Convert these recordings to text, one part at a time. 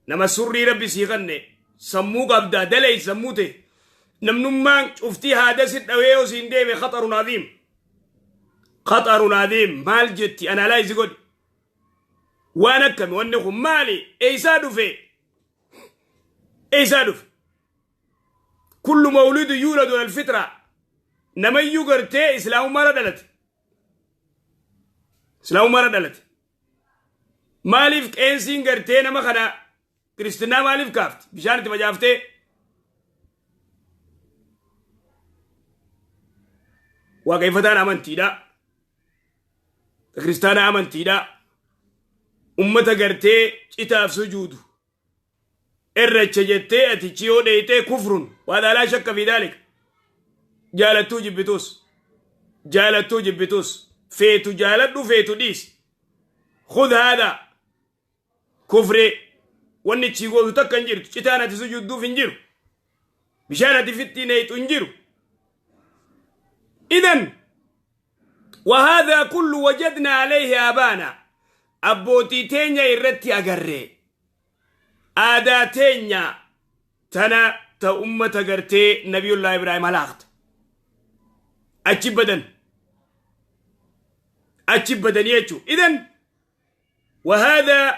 Nama surrii Rabbi sii kanne sammuu qabdaa dalay sammuu ta'e. Namnummaan cuftii haada si dhawee yoo siin deeme khaxarun aziim. Khaxarun aziim maal jetti analyze godhi. Waan akkami wanni kun maali? Eessaa dhufe? Eessaa dhufe? Kullu mawlidu yuuladu alal fitra. Namayyuu gartee islaamummaarra dhalate. Islaamummaarra dhalate. Maaliif qeensiin gartee nama kana kiristinnaa maaliif kaafti? Bishaan itti facaaftee. Waaqeffataan amantiidha. Kiristaana amantiidha. Ummata gartee citaaf sujuudu. Irrecha jettee atichi yoo dheeyxee kufrun waa laa shakka fi daalika. Jaalattuu jibbitus. Jaalattuu jibbitus. Feetu jaaladhu feetu dhiisi. Khud haadha kufree wanni ichi gootu takka hin jirtu. Citaan ati sujudduuf hin jiru. Bishaan ati fittiin eeyxu hin jiru. Idan وهذا كل وجدنا عليه آبانا abbootii teenya irratti agarre aadaa teenya tana ta ummata gartee nabiyullaa Ibraahim halaaqte achi badan achi badanii jechuu. Idan وهذا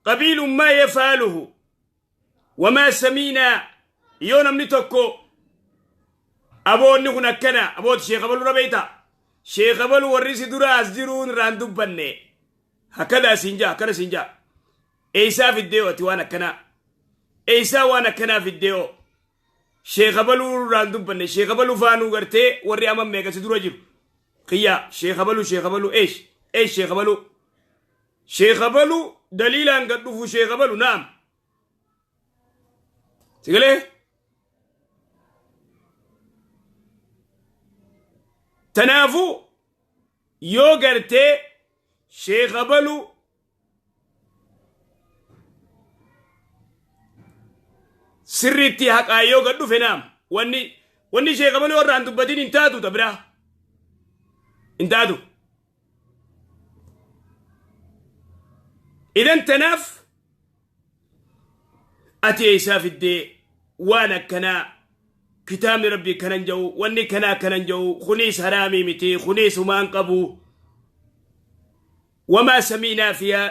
قبيل ما يفعله وما سمينا. Yoo namni tokko aboonni kun akkana abooti sheekh abaluu rabeeyta sheekh abaluu warri si dura as jiruun irraan dubbanne hakkadaa siin jaa akkana siin jaa eeysaa fiddee ati waan akkanaa eeysaa waan akkanaa fiddee oo sheekh abaluu irraan dubbanne sheekh abaluu faanuu gartee warri amma meeqa si dura jiru kiyyaa sheekh abaluu sheekh abaluu eesh eesh sheekh abaluu sheekh abaluu daliilaan gad dhufu sheekh abaluu naam. Sigalee? Tanaafuu yoo gartee sheekh abaluu sirriitti haqaa yoo gad dhufe naam wanni sheekh abaluu irraan dubbatin hin taatu ta biraa hin taatu. Idan tanaaf ati eessaa fiddee waan akkanaa kitaabni rabbii kanan jedhu wanni kanaa kanan jedhu kunis haraamii miti kunis humaan qabu wamaa samiinaa fiyaa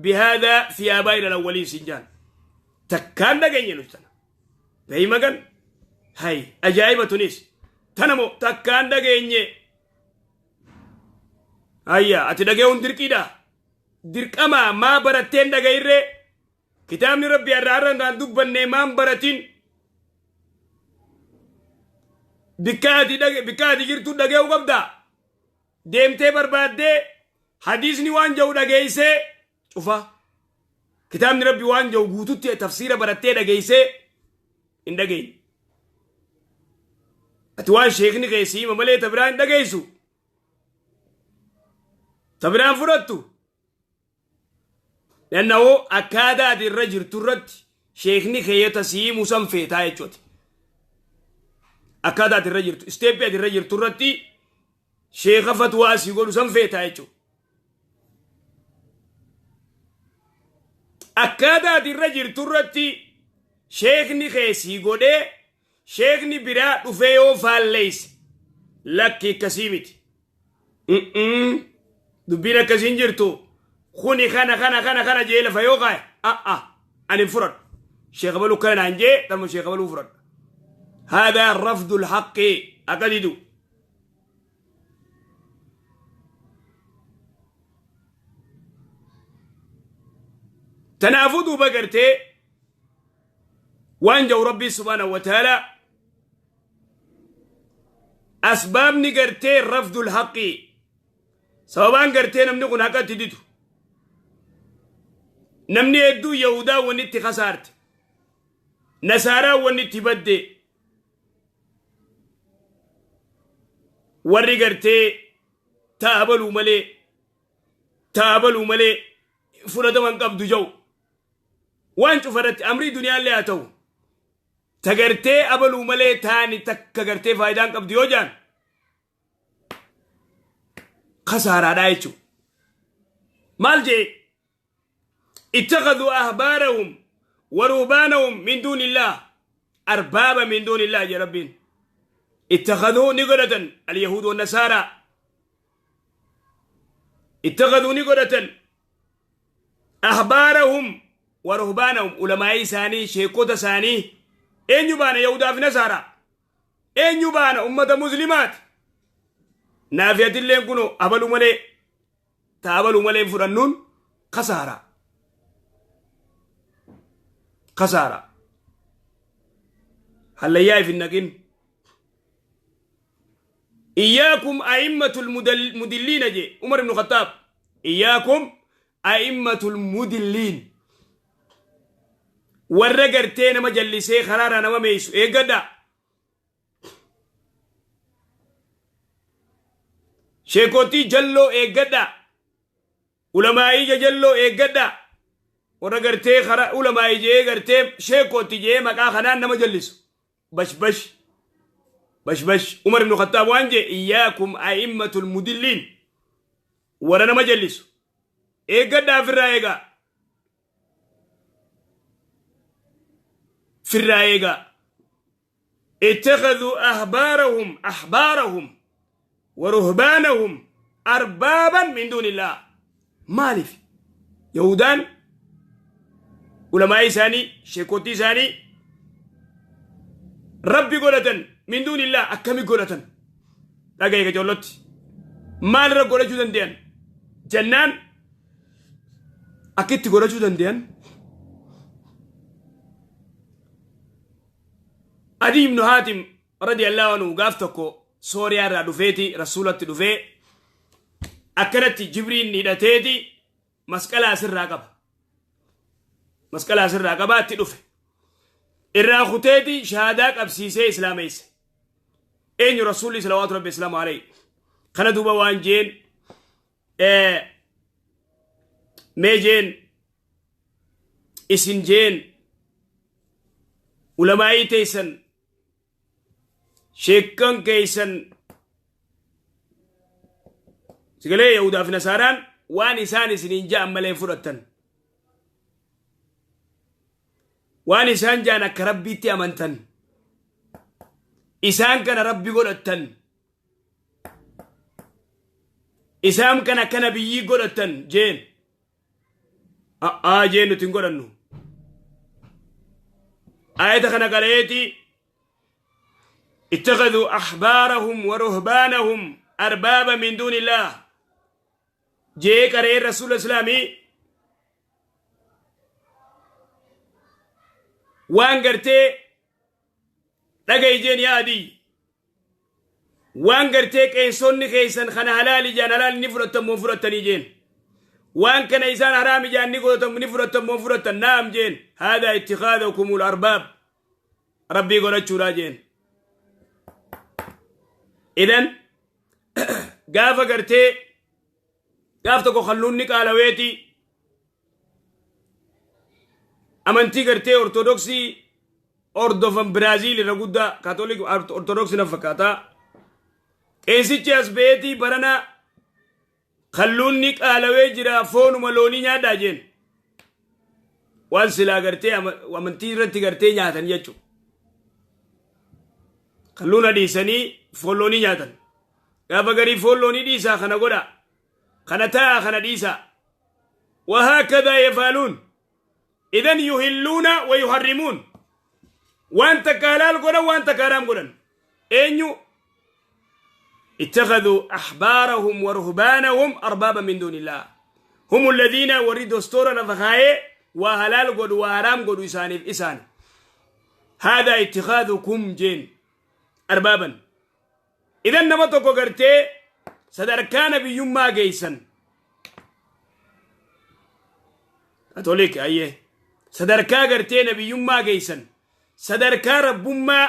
bihaadaa fi aabaa'ina alawwaliin siin jaan takkaan dhageenye nuti tana beeyi magan hay ajaa'iba tunis tana moo takkaan dhageenye hayya ati dhaga'uun dirqiidha dirqama maa baratteen dhaga'irree kitaabni rabbi har'a har'a irraan dubbanne maan baratin bikka ati dhage bikka ati jirtu dhaga'uu qabda deemtee barbaaddee hadiisni waan jedhu dhageessee cufa kitaabni rabbi waan jedhu guututti tafsiira barattee dhageessee hin dhageenye ati waan sheekni kee si hima malee ta biraa hin dhageessu ta biraan fudhattu. Lanna'oo akkaataa ati irra jirtu irratti sheekni keeyyata si himu san feetaa jechuuti. Akkaataa ati irra jirtu, isteeppii ati irra jirtu irratti sheeka fatwaa si godhu san feetaa jechuudha. Akkaataa ati irra jirtu irratti sheekni kee si godhee sheekni biraa dhufee yoo faalleesse lakki akkasii miti. Dubbiin akkasiin jirtu kuni kana kana kana kana jee lafa yoo kaaye a'a ani hin fudhadhu. Sheekh Abaluu kana naan jee tanuma Sheekh Abaluu fudhadha. Haadaa rafdul haqqi akka didu. Tanaafuu duuba gartee waan jedhu Rabbii subhaanahu wa ta'ala asbaabni gartee rafdul haqqi sababaan gartee namni kun haqa itti didu namni hedduu yahudaa wanni itti kasaarte nasaaraa wanni itti badde warri gartee taabaluu malee taabaluu malee fudhataman qabdu jau waan cufa irratti amrii duniyaallee haa ta'u ta gartee abaluu malee taani takka gartee faayidaan qabdu yoo jaan kasaaraadhaa jechuudha. Maal jee? Ittakhaduu ahbaarahum wa ruhbaanahum min duunillaah arbaaba min duunillaah jedhe Rabbiin. Ittakhaduu ni godhatan alyahuud wa nasaaraa. Ittakhaduu ni godhatan ahbaarahum wa ruhbaanahum ulamaa'ii isaanii sheekota isaanii eenyu baana yahudaa fi nasaaraa eenyu baana ummata muslimaati. Naafi atilleen kunoo abalu malee ta abalu malee fudhannuun kasaara. Kasaara. Hallayyaa if hin naqin. Iyyaakum a'immatul mudilliina jee Umar ibn Khattaab. Iyyaakum a'immatul mudilliin. Warra gartee nama jallisee karaarraa nama meeysu eeggadhaa. Sheekotii jalloo eeggadhaa. Ulamaa'ii jajalloo eeggadhaa. Warra gartee karaa ulamaa'ii jee gartee sheekootti jee maqaa kanaan nama jallisu. Bash bash. Bash bash. Umar ibn Khattaab waan jee iyyaakum a'immatul mudilliin. Warra nama jallisu. Eeggadhaa ofirraa eegaa. Firraa eegaa. Ittakhadhuu ahbaarahum ahbaarahum wa ruhbaanahum arbaaban min duunillaah. Maaliif? Yahudaan ulamaa'ii isaanii, sheekotii isaanii Rabbi godhatan min duunillaah akkami godhatan? Dhaga'i qacollotti. Maalirra godhachuu danda'an? Jennaan akkitti godhachuu danda'an Adii ibnu Haatim radiyallahu anhu gaaf tokko Sooriyaa irraa dhufeeti rasuulatti dhufee akkanatti Jibriin hidhateeti masqala asirraa qaba. Masqala asirraa qabaa itti dhufe. Irraa kuteeti shahaadaa qabsiisee islaameesse. Eenyu rasuulli salawaatu rabbi islaamu alayhi. Kana duuba waan jeen mee jeen isin jeen ulamaa'ii teessan sheekkan keeysan sigalee yahudaa fi nasaaraan waan isaan isiniin ja'an malee fudhattan waan isaan ja'an akka rabbiitti amantan isaan kana rabbi godhattan isaan kana akka nabiyyii godhattan jeen A'aa jee nuti hin godhannu. Ayata kana qara'eeti ittakhaduu ahbaarahum wa ruhbaanahum arbaaba min duunillaah jee qara'ee rasuula islaamii waan gartee dhaga'i jeen yaa adii Waan gartee qeensonni keessan kana halaali jaan halaali ni fudhattan moo fudhattanii jeen. Waan kana isaan haraami jaan ni godhatan ni fudhattan moo fudhattan naam jeen. Haadaa ittikaadakumul arbaab. Rabbii godhachuudhaa jeen. Idan gaafa gartee gaaf tokko kalluunni qaalaweeti amantii gartee ortodoksii ordofan Biraaziil irra guddaa kaatolik ortodoksii na fakkaata. Qeensichi as ba'eetii barana kalluunni qaalawee jira foonuma loonii nyaadhaa jeen. Waan silaa gartee amantii irratti gartee nyaatan jechuudha. Kalluuna dhiisanii foon loonii nyaatan. Gaafa garii foon loonii dhiisaa kana godhaa. Kana taa'aa kana dhiisaa. Wahaakadaa yafaaluun. Idan yuhilluuna wa yuharrimuun. Waan takka halaal godhan waan takka haraam godhan. Eenyu? Ittakhaduu ahbaarahum wa ruhbaanahum arbaaba min duunillaah. Hum alladhiina warri dostoora lafa kaayee waa halaal godhu waa haraam godhu isaaniif isaan. Haadaa ittikaadukum jeen arbaaban. Idan nama tokko gartee sadarkaa nabiyyummaa geessan. Katolik ayyee. Sadarkaa gartee nabiyyummaa geessan. Sadarkaa rabbummaa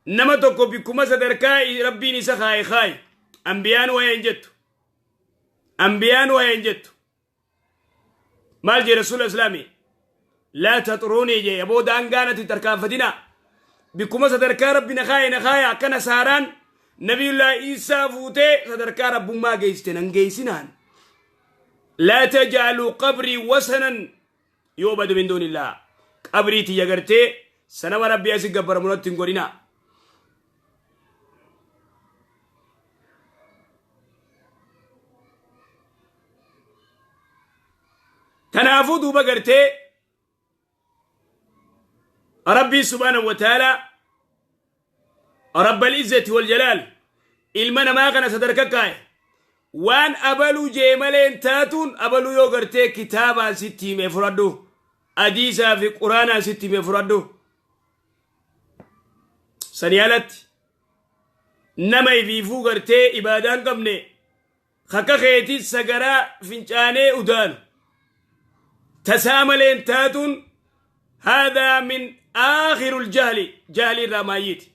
nama tokko bikkuma sadarkaa rabbiin isa kaaye kaaye. Ambiyaan waa'ee hin jettu. Ambiyaan waa'ee hin jettu. Maal jee rasuula islaamii? Laa taxuruunii jee aboo daangaa natti tarkaanfatinaa. Bikkuma sadarkaa rabbi na kaaye na kaaya akka nasaaraan nabiyullaa Iisaa fuutee sadarkaa rabbummaa geessite nan geessinaan. Laa taj'aluu qabrii wasanan yu'badu min duunillah. Qabrii tiyya gartee sanama Rabbii asi gabbaramu natti hin godhinaa. Tanaafuu duuba gartee Rabbiin subhaanahu wa ta'aalaa Rabbal izzati wal jalaal ilma namaa kana sadarka kaa'e waan abaluu jee maleen taatuun abaluu yoo gartee kitaabaan sitti hime fudhadhu, hadiisaa fi quraanaan sitti hime fudhadhu. Sanii alatti nama ifiifuu gartee ibaadaa hin qabne Akka keetii sagaraa fincaanee udaanu tasaa maleen taatuun haadaa min aakhirul jahli, jahli irraa maayyiiti,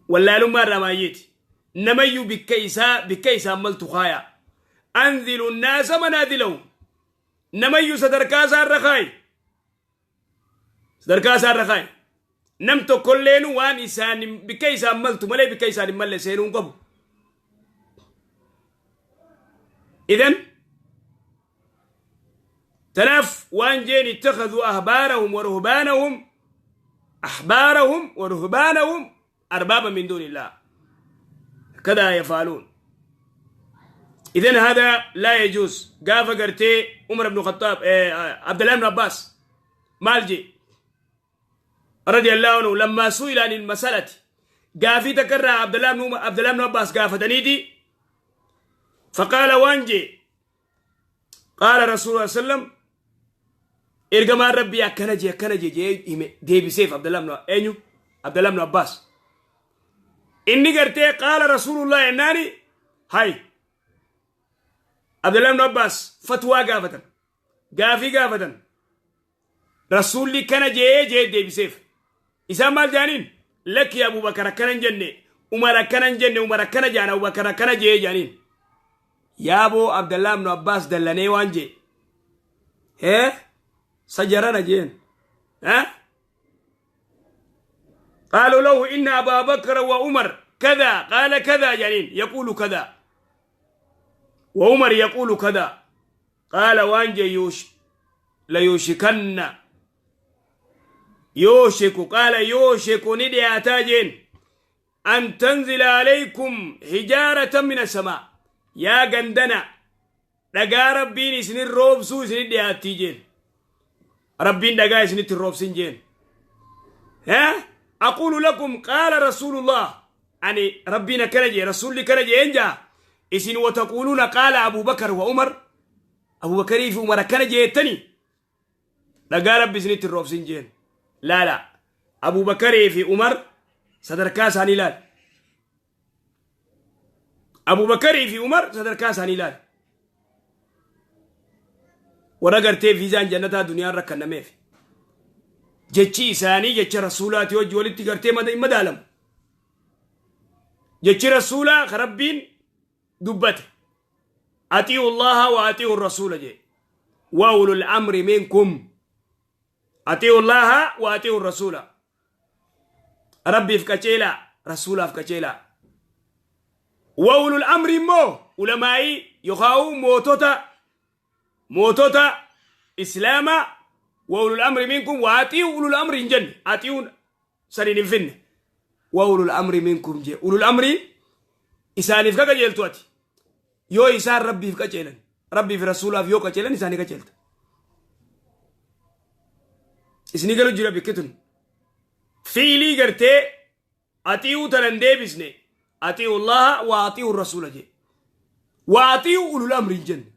wallaalummaa irraa maayyiiti. Namayyuu bikka isaa bikka isaan maltu kaaya. Anzilu naasa manaazilahum, namayyuu sadarkaa isaa irra kaayi, sadarkaa isaa irra kaa'i. Nam tokkolleenu waan isaan bikka isaan maltu malee bikka isaan hin malle seenuu hin qabu. Idan tanaaf waan jeen ittakhaduu ahbaarahum wa ruhbaanahum, ahbaarahum wa ruhbaanahum arbaaba min duunillah, kadaa yafaaluun. Idan hada laa yajuuz. Gaafa gartee Umar ibn Khattaab, Abdullah ibn Abbas maal jee radiyallahu anhu lammaa su'ila anil masalati, gaafii takka irraa Abdullah ibn Abbas gaafataniiti, faqaala waan jee, qaala rasuulullah sallam, ergamaan Rabbii akkana jee, akkana jee jee hime deebiseef. Abdullah ibn eenyu? Abdullah ibn Abbas. Inni gartee qaala rasuulullah jennaani, hay Abdullah ibn Abbas fatwaa gaafatan, gaafii gaafatan, rasuulli kana jee jee deebiseef. Isaan maal jaaniin? Lakki, Abubakar akkana hin jenne, Umar akkana hin jenne, Umar akkana jaan, Abubakar akkana jee jaaniin. Yaaboo Abdallah ibn Abbas dallanee waan jee, hee sajarana jeen. Eh, قالوا له إن أبا بكر وعمر كذا قال كذا جانين، يقول كذا وعمر يقول كذا. قال waan jee يوش ليوشكن يوشك، قال يوشك ندي جين أن تنزل عليكم حجارة من السماء. يا gandana dhagaa Rabbiin isinin roobsuu isinin dhiyaattii jeen. Rabbiin dhagaa isinitti roobsin jeen. أقول لكم قال رسول الله, ani Rabbiin akkana jee, rasuulli kana jeen jaa, isin وتقولون قال أبو بكر وعمر, Abu Bakarii fi Umar akkana jeettani, dhagaa Rabbi isinitti roobsin jeen. Laala, Abu Bakarii fi Umar sadarkaa isaanii laal. Abu Bakarii fi Umar sadarkaa isaanii laal. Warra gartee viizaan jannataa duniyaa irra kennameef. Jechi isaanii jecha rasuulaati hojii walitti gartee hin madaalamu. Jechi rasuulaa ka Rabbiin dubbate. أطيعوا الله وأطيعوا الرسول jee. وأولو الأمر منكم. أطيعوا الله وأطيعوا الرسول. Rabbiif qaceelaa, rasuulaaf qaceelaa. وأولو الأمر immoo ulamaa'ii yookaan mootota islaamaa. وأولو الأمر منكم وأطيعوا أولو الأمر hin jenne, أطيعوا saniin hin finne. وأولو الأمر منكم jee. أولو الأمر isaaniif ka qajeeltu ati. Yoo isaan Rabbiif qaceelan, Rabbiif rasuulaaf yoo qaceelan isaanii qaceelta. Isinii galu jira bikkitun. Fiilii gartee أطيعوا tanan deebisne. أطيعوا الله وأطيعوا الرسول jee. وأطيعوا أولو الأمر hin jenne.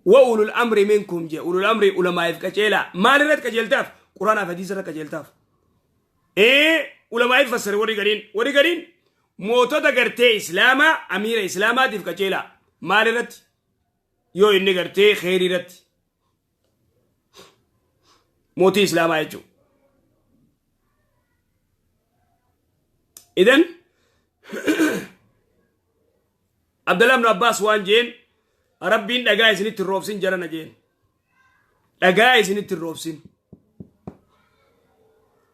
وأولو الأمر منكم jee. أولو الأمر ulamaa'iif qaceelaa. Maal irratti qajeeltaaf? Quraanaaf hadiisa irratti qajeeltaaf. Ee, ulamaa'iif fassare warri gariin. Warri gariin mootota gartee islaamaa, amiira islaamaatiif qaceelaa. Maal irratti? Yoo inni gartee kheyrii irratti. Mootii islaamaa jechuudha. Idan Abdallah ibn Abbas waan jeen, Rabbiin dhagaa isinitti hin roobsin jarana jeen. Dhagaa isinitti hin roobsin.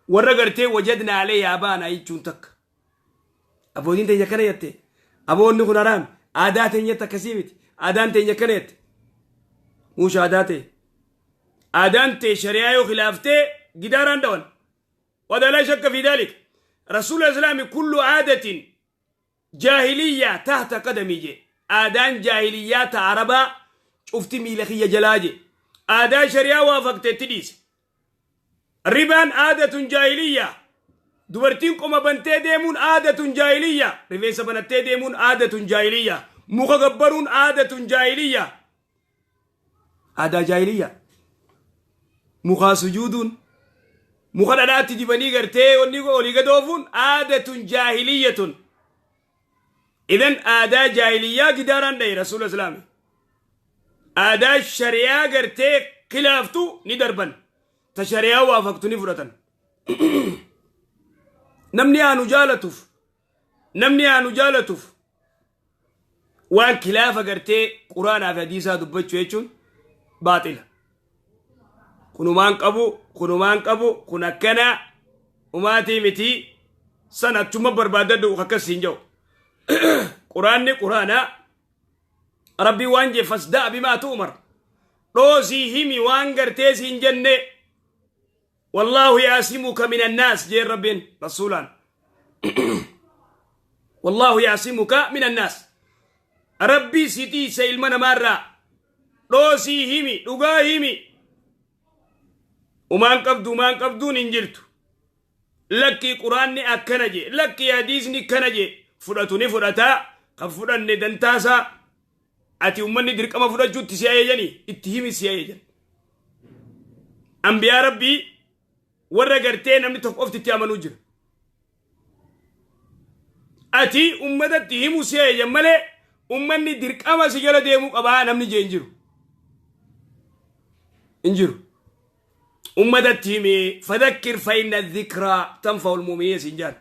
Warra gartee وجدنا عليه آباءنا jechuun takka. Abbootiin teenya akkana jette. Aboonni kun haraam. Aadaa teenyatti akkasii miti. Aadaan teenya akkana jette. Muusha aadaa ta'e. Aadaan tee shari'aa yoo khilaaftee gidaaraan dhawan. وهذا لا شك في ذلك. رسول الإسلام كل عادة جاهلية تحت قدمي je. Aadaan jaahiliyyaa ta Arabaa cufti miila kiyya jalaa je. Aadaa shari'aa waafaqteetti dhiise. Ribaan عادة جاهلية. Dubartiin qoma bantee deemuun عادة جاهلية. Rifeensa banattee deemuun عادة جاهلية. Muka gabbaruun عادة جاهلية. Aadaa jaahiliyyaa. Mukaa sujuuduun, muka dhadhaatti dibanii gartee wanni olii gad oofuun عادة جاهلية. إذن aadaa jaahiliyyaa gidaaraan dhaye rasuula islaami. Aadaa shari'aa gartee khilaaftu ni darban. Ta shari'aa waafaqtu ni fudhatan. Namni aanu jaalatuuf waan khilaafa gartee quraanaa fi hadiisaa dubbachuu jechuun baaxila. Kunumaan qabu, kunumaan qabu, kun akkana umaatii miti, san achuma barbaadadhu akkas siin jedhu. Quraanni quraanaa Rabbii waan jee فاصدع بما تؤمر. Dhoosii himi waan gartee siin jenne. والله يعصمك من الناس jeen Rabbiin rasuulaan. والله يعصمك من الناس. Rabbii si tiisa ilma namaarraa. Dhoosii himi, dhugaa himi. Umaan qabdu, umaan qabduun hin jirtu. Lakkii, quraanni akkana jee, lakkii, hadiisni akkana jee, fudhatu ni fudhataa, kan fudhanne dantaasaa. Ati ummanni dirqama fudhachuutti si ajajanii itti himi si ajajan. Ambiyaa Rabbii warra gartee namni tokko ofti itti amanuu jira. Ati ummatatti himu si ajajan malee ummanni dirqama si jala deemuu qabaa namni jee hin jiru. Hin jiru. Ummatatti himi فذكر فإن الذكرى تنفع المؤمنين siin jaan.